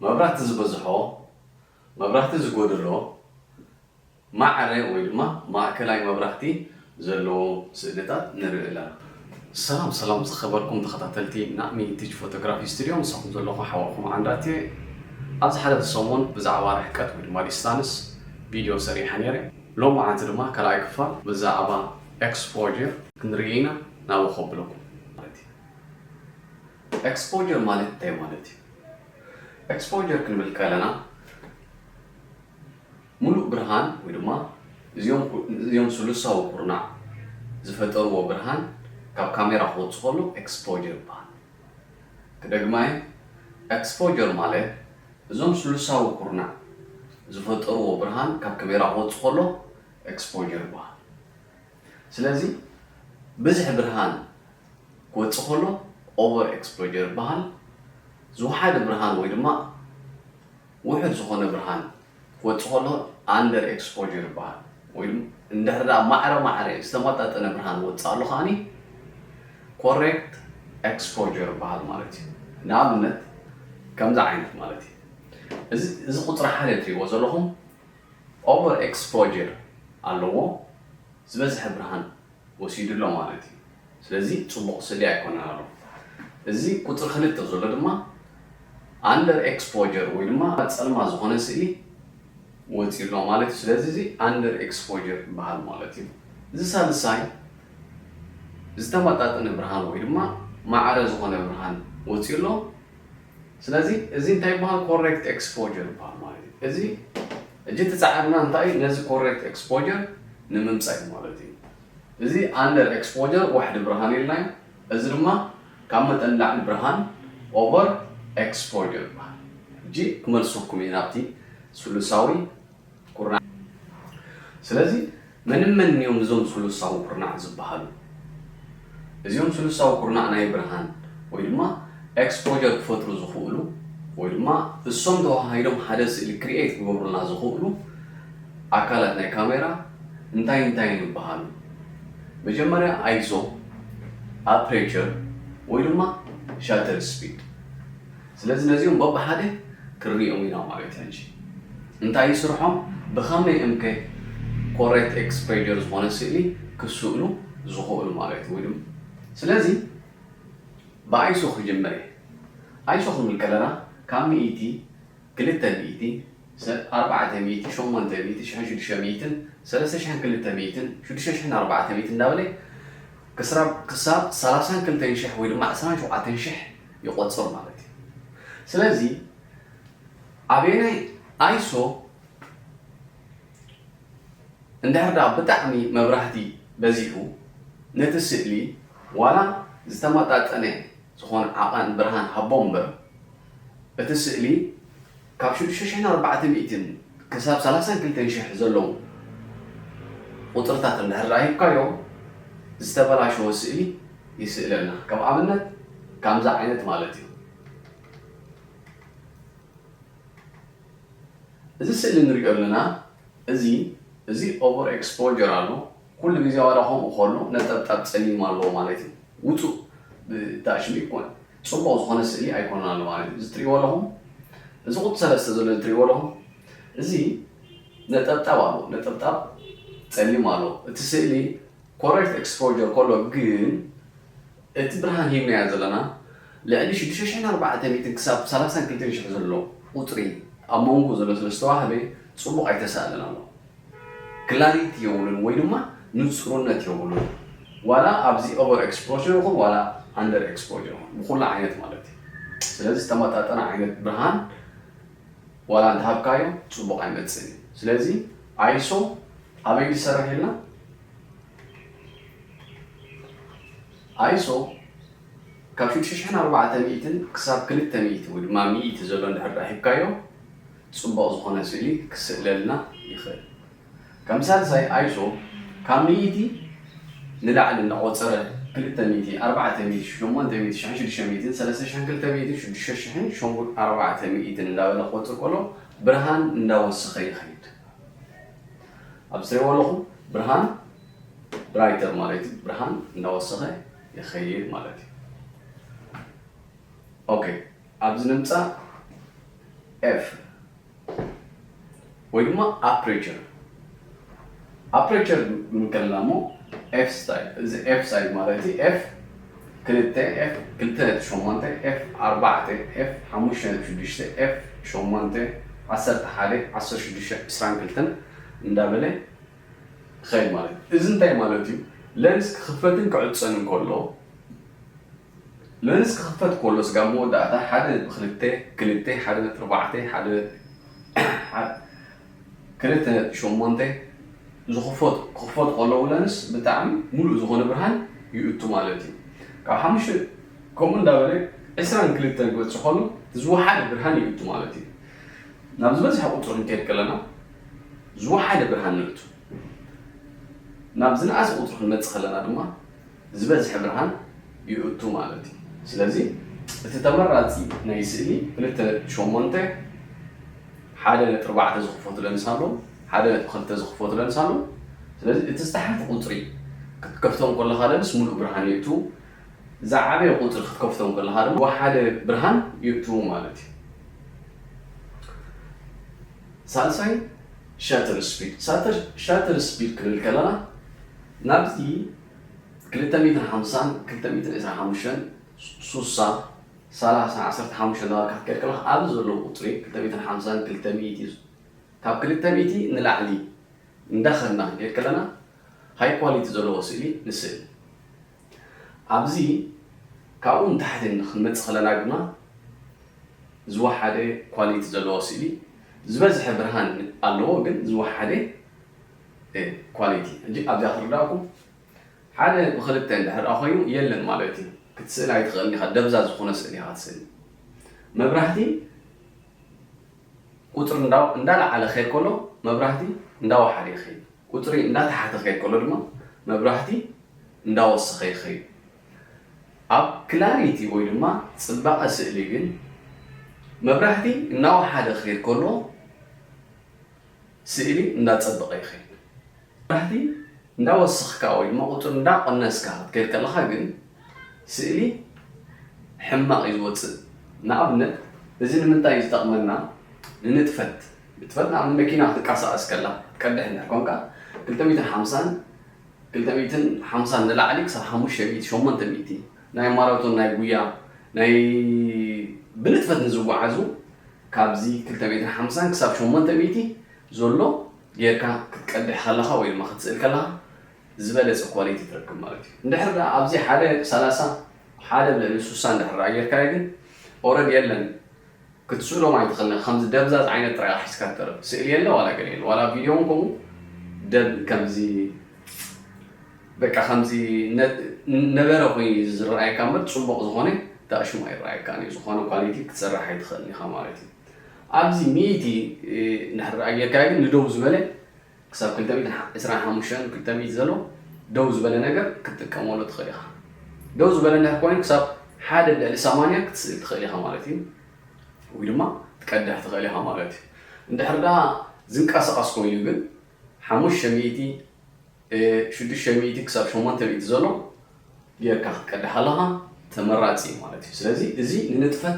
መብራህቲ ዝበዝሖ፣ መብራህቲ ዝጎደሎ፣ ማዕረ ወይ ድማ ማእከላይ መብራህቲ ዘለዎ ስእልታት ንርኢ ኣለና። ሰላም ሰላም ዝኸበርኩም ተኸታተልቲ ናእሚ ቲች ፎቶግራፊ ስቱድዮ፣ ምሳኹም ዘለኹ ሓወኹም ዓንዳት እየ። ኣብዚ ሓለፈ ሰሙን ብዛዕባ ርሕቀት ወይ ድማ ዲስታንስ ቪድዮ ሰሪሐ ነይረ። ሎማዓንቲ ድማ ካልኣይ ክፋል ብዛዕባ ኤክስፖጀር ክንርኢ ኢና። ናብኡ ከብለኩም ማለት እዩ። ኤክስፖጀር ማለት እንታይ ማለት እዩ? ኤክስፖጀር ክንብል ከለና፣ ሙሉእ ብርሃን ወይ ድማ እዚኦም ኩ-፣ እዚኦም ስሉሳዊ ኩርናዕ ዝፈጠርዎ ብርሃን ካብ ካሜራ ክወጽእ ከሎ ኤክስፖጀር ይበሃል። ክደግማ እየ፣ ኤክስፖጀር ማለት እዞም ስሉሳዊ ኩርናዕ ዝፈጠርዎ ብርሃን ካብ ካሜራ ክወጽእ ከሎ ኤክስፖጀር ይበሃል። ስለዚ ብዝሒ ብርሃን ክወጽእ ከሎ ኦቨር ኤክስፖጀር ይበሃል። ዝወሓደ ብርሃን ወይ ድማ ውሑድ ዝኾነ ብርሃን ክወጽእ ከሎ ኣንደር ኤክስፖጀር ይበሃል። ወይ ድማ እንድሕር ደኣ ማዕረ ማዕረ ዝተመጣጠነ ብርሃን ወጽእ ኣሎ ከኣኒ ኮሬክት ኤክስፖጀር ይበሃል ማለት እዩ። ንኣብነት ከምዚ ዓይነት ማለት እዩ። እዚ፣ እዚ ቁጽሪ ሓደ እትሪእዎ ዘለኹም ኦቨር ኤክስፖጀር ኣለዎ፣ ዝበዝሐ ብርሃን ወሲዱ ኣሎ ማለት እዩ። ስለዚ ጽቡቕ ስእሊ ኣይኮነን ኣሎ። እዚ ቁጽሪ ክልተ ዘሎ ድማ ኣንደር ኤክስፖጀር ወይ ድማ ጸልማት ዝኾነ ስእሊ ወጺኡ ኣሎ ማለት እዩ። ስለዚ እዚ ኣንደር ኤክስፖጀር ይበሃል ማለት እዩ። እዚ ሳልሳይ ዝተመጣጠነ ብርሃን ወይ ድማ ማዕረ ዝኾነ ብርሃን ወጺኡ ኣሎ። ስለዚ እዚ እንታይ ይበሃል? ኮሬክት ኤክስፖጀር ይበሃል ማለት እዩ። እዚ ሕጂ እቲ ጻዕርና እንታይ እዩ? ነዚ ኮሬክት ኤክስፖጀር ንምምጻእ እዩ ማለት እዩ። እዚ ኣንደር ኤክስፖጀር ዋሕዲ ብርሃን ኢልና እዩ። እዚ ድማ ካብ መጠን ንላዕሊ ብርሃን ኦቨር ኤክስፖጀር ይበሃል። ሕጂ ክመልሰኩም እዩ ናብቲ ስሉሳዊ ኩርናዕ። ስለዚ መን መን እዮም እዞም ስሉሳዊ ኩርናዕ ዝበሃሉ? እዚኦም ስሉሳዊ ኩርናዕ ናይ ብርሃን ወይ ድማ ኤክስፖጀር ክፈጥሩ ዝኽእሉ ወይ ድማ እሶም ተዋሃሂዶም ሓደ ስእሊ ክሪኤት ክገብሩልና ዝኽእሉ ኣካላት ናይ ካሜራ እንታይ እንታይ ይበሃሉ? መጀመርያ ኣይሶ፣ ኣፕሬቸር ወይ ድማ ሻተር ስፒድ። ስለዚ ነዚኦም በብሓደ ክንሪኦም ኢና ማለት እዩ። ሕጂ እንታይ እዩ ስርሖም? ብኸመይ እምከ ኮሬክት ኤክስፖጀር ዝኾነ ስእሊ ክስእሉ ዝኽእሉ ማለት እዩ። ወይ ድማ ስለዚ ብኣይሶ ክጅምር እየ። ኣይሶ ክንብል ከለና ካብ ሚእቲ፣ ክልተ ሚእቲ፣ ሰ-፣ ኣርባዕተ ሚእቲ፣ ሸሞንተ ሚእቲ፣ ሽሕን ሽዱሽተ ሚእትን፣ ሰለስተ ሽሕን ክልተ ሚእትን፣ ሽዱሽተ ሽሕን ኣርባዕተ ሚእትን እንዳበለ ክስራብ-፣ ክሳብ ሰላሳን ክልተን ሽሕ ወይ ድማ ዕስራን ሸውዓተን ሽሕ ይቆጽር ማለት እዩ። ስለዚ ኣበየናይ ኣይሶ እንድሕር ደኣ ብጣዕሚ መብራህቲ በዚሑ ነቲ ስእሊ ዋላ ዝተመጣጠነ ዝኾነ ዓቐን ብርሃን ሃቦ እምበር፣ እቲ ስእሊ ካብ ሽዱሽተ ሽሕን ኣርባዕተ ሚእትን ክሳብ ሰላሳን ክልተን ሽሕ ዘለዉ ቁጽርታት እንድሕር ደኣ ሂብካዮ፣ ዝተበላሸወ ስእሊ ይስእለልና። ከም ኣብነት፣ ከምዚ ዓይነት ማለት እዩ። እዚ ስእሊ ንሪኦ ኣለና። እዚ፣ እዚ ኦቨር ኤክስፖጀር ኣሎ። ኩሉ ግዜ ዋላ ከምኡ ከሎ ነጠብጣብ ጸሊም ኣለዎ ማለት እዩ። ውጹእ ብታሽሚ ይኮን ጽቡቕ ዝኾነ ስእሊ ኣይኮነን ኣሎ ማለት እዩ። እዚ ትሪእዎ ኣለኹም፣ እዚ ቁጽሪ ሰለስተ ዘሎ እዚ ትሪእዎ ኣለኹም፣ እዚ ነጠብጣብ ኣሎ፣ ነጠብጣብ ጸሊም ኣሎ። እቲ ስእሊ ኮሬክት ኤክስፖጀር ከሎ ግን እቲ ብርሃን ሂብናዮ ዘለና ልዕሊ ሽዱሽተ ሽሕን ኣርባዕተ ሚእትን ክሳብ ሰላሳን ክልተን ሽሕ ዘሎ ቁጽሪ ኣብ መንጎ ዘሎ ስለ ዝተዋህበ ጽቡቕ ኣይተሳእለን ኣሎ። ክላሪቲ የብሉን ወይ ድማ ንጹርነት የብሉን። ዋላ ኣብዚ ኦቨር ኤክስፖጀር ይኹን ዋላ ኣንደር ኤክስፖጀር ይኹን ብኹሉ ዓይነት ማለት እዩ። ስለዚ ዝተመጣጠነ ዓይነት ብርሃን ዋላ እንተሃብካዮ ጽቡቕ ኣይመጽእን እዩ። ስለዚ ኣይሶ ኣበይ ዝሰርሕ ኢልና? ኣይሶ ካብ ሽዱሽተ ሽሕን ኣርባዕተ ሚእትን ክሳብ ክልተ ሚእቲ ወይ ድማ ሚእቲ ዘሎ እንድሕር ደኣ ሂብካዮ፣ ጽቡቕ ዝኾነ ስእሊ ክስእለልና ይኽእል። ከም ሳልሳይ፣ ኣይሶ ካብ ሚእቲ ንላዕሊ እናቖጸረ፣ ክልተ ሚእቲ፣ ኣርባዕተ ሚእቲ፣ ሸሞንተ ሚእቲ፣ ሽሕን ሽዱሽተ ሚእትን፣ ሰለስተ ሽሕን ክልተ ሚእትን፣ ሽዱሽተ ሽሕን ኣርባዕተ ሚእትን እንዳበለ ክቖጽር ከሎ፣ ብርሃን እንዳወሰኸ ይኸይድ። ኣብ ትሪእዎ ኣለኹም ብርሃን ብራይተር ማለት እዩ። ብርሃን እንዳወሰኸ ይኸይድ ማለት እዩ። ኦኬ፣ ኣብዚ ንምጻእ ኤፍ ወይ ድማ ኣፕሬቸር ኣፕሬቸር ምንከልና እሞ ኤፍ ስታይል እዚ ኤፍ ሳይድ ማለት እዩ። ኤፍ ክልተ ኤፍ ክልተ ነጥቢ ሸሞንተ ኤፍ ኣርባዕተ ኤፍ ሓሙሽተ ነጥቢ ሽዱሽተ ኤፍ ሸሞንተ ዓሰርተ ሓደ ዓሰርተ ሽዱሽተ ዕስራን ክልተን እንዳበለ ይኸይድ ማለት እዩ። እዚ እንታይ ማለት እዩ? ለንስ ክኽፈትን ክዕፀን እንከሎ ለንስ ክኽፈት ከሎ ስጋብ መወዳእታ ሓደ ብክልተ ክልተ ሓደ ነጥቢ ኣርባዕተ ሓደ ክልተ ነጥቢ ሸሞንተ ዝኽፈት ክኽፈት ከለዉ ለንስ ብጣዕሚ ሙሉእ ዝኾነ ብርሃን ይእቱ ማለት እዩ። ካብ ሓሙሽተ ከምኡ እንዳበለ ዕስራን ክልተን ክበፅሕ ከሎ ዝወሓደ ብርሃን ይእቱ ማለት እዩ። ናብ ዝበዝሐ ቁፅሪ ክንከይድ ከለና ዝወሓደ ብርሃን ንእቱ። ናብ ዝነኣሰ ቁፅሪ ክንመፅእ ከለና ድማ ዝበዝሐ ብርሃን ይእቱ ማለት እዩ። ስለዚ እቲ ተመራፂ ናይ ስእሊ ክልተ ነጥቢ ሸሞንተ ሓደ ነጥቢ ኣርባዕተ ዝኽፈቱ ለንስ ኣሎ፣ ሓደ ነጥቢ ክልተ ዝኽፈቱ ለንስ ኣሎ። ስለዚ እቲ ዝተሓተ ቁፅሪ ክትከፍቶ እንከለኻ ለንስ ሙሉእ ብርሃን የእቱ፣ ዝዓበየ ቁፅሪ ክትከፍቶ እንከለኻ ድማ ወሓደ ብርሃን የእቱ ማለት እዩ። ሳልሳይ ሸተር ስፒድ። ሸተር ስፒድ ክንብል ከለና ናብዚ ክልተ ሚእትን ሓምሳን ክልተ ሚእትን ዕስራን ሓሙሽተን ሱሳ ሰላሳ ዓሰርተ ሓሙሽተ እናበልካ ክትከድ ከለካ ኣብዚ ዘለዉ ቁፅሪ ክልተ ሚእትን ሓምሳን ክልተ ሚእቲ ካብ ክልተ ሚእቲ ንላዕሊ እንዳኸድና ክንከድ ከለና ሃይ ኳሊቲ ዘለዎ ስእሊ ንስእል። ኣብዚ ካብኡ ንታሕቲ ክንመፅእ ከለና ግና ዝወሓደ ኳሊቲ ዘለዎ ስእሊ ዝበዝሐ ብርሃን ኣለዎ፣ ግን ዝወሓደ ኳሊቲ። ሕጂ ኣብዚኣ ክርዳእኩም ሓደ ብክልተ እንድሕር ደኣ ኮይኑ የለን ማለት እዩ። ክትስእል ኣይትኽእልን ኢኻ፣ ደብዛ ዝኾነ ስእሊ ኢኻ ትስእል። መብራህቲ ቁፅሪ እንዳ- እንዳለዓለ ክኸይድ ከሎ መብራህቲ እንዳወሓደ ይኸይድ። ቁፅሪ እንዳተሓተ ክኸይድ ከሎ ድማ መብራህቲ እንዳወሰኸ ይኸይድ። ኣብ ክላሪቲ ወይ ድማ ፅባቐ ስእሊ ግን መብራህቲ እናወሓደ ክኸይድ ከሎ ስእሊ እንዳፀበቐ ይኸይድ። መብራህቲ እንዳወሰኽካ ወይ ድማ ቁፅሪ እንዳቐነስካ ክትከይድ ከለኻ ግን ስእሊ ሕማቕ እዩ ዝወፅእ። ንኣብነት እዚ ንምንታይ እዩ ዝጠቕመና? ንንጥፈት ንጥፈት ንኣብነት መኪና ክትንቀሳቐስ ከላ ክትቀድሕ እንድሕር ኮንካ ክልተ ሚእትን ሓምሳን ክልተ ሚእትን ሓምሳን ንላዕሊ ክሳብ ሓሙሽተ ሚእቲ ሸሞንተ ሚእቲ ናይ ማራቶን ናይ ጉያ ናይ ብንጥፈት ንዝጓዓዙ ካብዚ ክልተ ሚእትን ሓምሳን ክሳብ ሸሞንተ ሚእቲ ዘሎ ጌርካ ክትቀድሕ ከለኻ ወይ ድማ ክትስእል ከለኻ ዝበለፀ ኳሊቲ ትረክብ ማለት እዩ። እንድሕር ደኣ ኣብዚ ሓደ ሰላሳ ሓደ ብልዕሊ ሱሳ እንድሕር ደኣ ጌርካዮ ግን ኦረድ የለን ክትስእሎም ኣይትኽእልን። ከምዚ ደብዛዝ ዓይነት ጥራይ ሒዝካ ትተርፍ ስእሊ የለ ዋላ ገለ የለ ዋላ ቪድዮ እውን ከምኡ ደብ ከምዚ በቃ ከምዚ ነ- ነበረ ኮይኑ እዩ ዝረኣየካ እምበር ፅቡቕ ዝኾነ ዳእሽሙ ኣይረኣየካን እዩ። ዝኾነ ኳሊቲ ክትሰርሕ ኣይትኽእልን ኢኻ ማለት እዩ። ኣብዚ ሚእቲ እንድሕር ደኣ ጌርካዮ ግን ንደው ዝበለ ክሳብ ክልተ ሚእትን ዕስራን ሓሙሽተን ክልተ ሚእቲ ዘሎ ደው ዝበለ ነገር ክትጥቀመሉ ትኽእል ኢኻ። ደው ዝበለ እንድሕር ኮይኑ ክሳብ ሓደ ልዕሊ ሰማንያ ክትስእል ትኽእል ኢኻ ማለት እዩ፣ ወይ ድማ ትቀድሕ ትኽእል ኢኻ ማለት እዩ። እንድሕር ደኣ ዝንቀሳቐስ ኮይኑ ግን ሓሙሽተ ሚእቲ ሽዱሽተ ሚእቲ ክሳብ ሸሞንተ ሚእቲ ዘሎ ጌርካ ክትቀድሕ ኣለኻ ተመራፂ እዩ ማለት እዩ። ስለዚ እዚ ንንጥፈት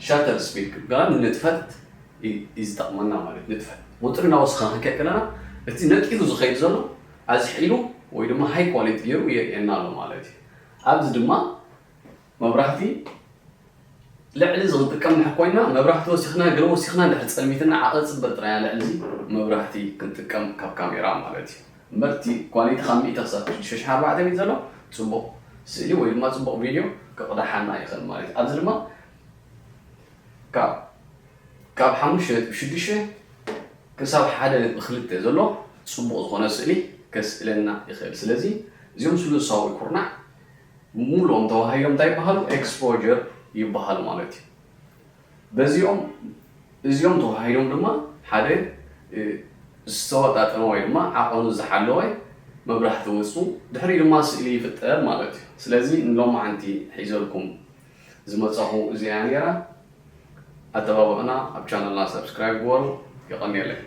ሻተር ስፒድ ክብላ ንንጥፈት እዩ ዝጠቕመና ማለት ንጥፈት ቁፅሪ እናወስኻ ክንከድ ከለና እቲ ነጢሩ ዝኸይድ ዘሎ ኣዝሒሉ ወይ ድማ ሃይ ኳሊቲ ገይሩ የርእየና ኣሎ ማለት እዩ። ኣብዚ ድማ መብራህቲ ልዕሊ እዚ ክንጥቀም እንድሕር ኮይና መብራህቲ ወሲኽና ገለ ወሲኽና እንድሕር ፀልሚትና ዓቐ ፅበ ጥራያ ልዕሊ እዚ መብራህቲ ክንጥቀም ካብ ካሜራ ማለት እዩ። እምበር እቲ ኳሊቲ ካብ ሚእቲ ክሳብ ሽዱሽተ ሽሕ ኣርባዕተ ሚእቲ ዘሎ ፅቡቕ ስእሊ ወይ ድማ ፅቡቕ ቪድዮ ክቕዳሓና ይኽእል ማለት እዩ። ኣብዚ ድማ ካብ ካብ ሓሙሽተ ነጥቢ ሽዱሽተ ክሳብ ሓደ ነጥቢ ክልተ ዘሎ ፅቡቕ ዝኾነ ስእሊ ከስእለና ይኽእል። ስለዚ እዚኦም ስሉሳዊ ኩርናዕ ሙሉኦም ተዋሂዶም እንታይ ይበሃሉ? ኤክስፖጀር ይበሃሉ ማለት እዩ። በዚኦም እዚኦም ተዋሂዶም ድማ ሓደ ዝተወጣጠመ ወይ ድማ ዓቐኑ ዝሓለወ መብራህቲ ወፁ ድሕሪ ድማ ስእሊ ይፍጠር ማለት እዩ። ስለዚ ንሎማዓንቲ ሒዘልኩም ዝመፀኹ እዚኣ ነይራ። ኣተባብዑና፣ ኣብ ቻነልና ሰብስክራይብ ግበሩ። የቐንየለይ።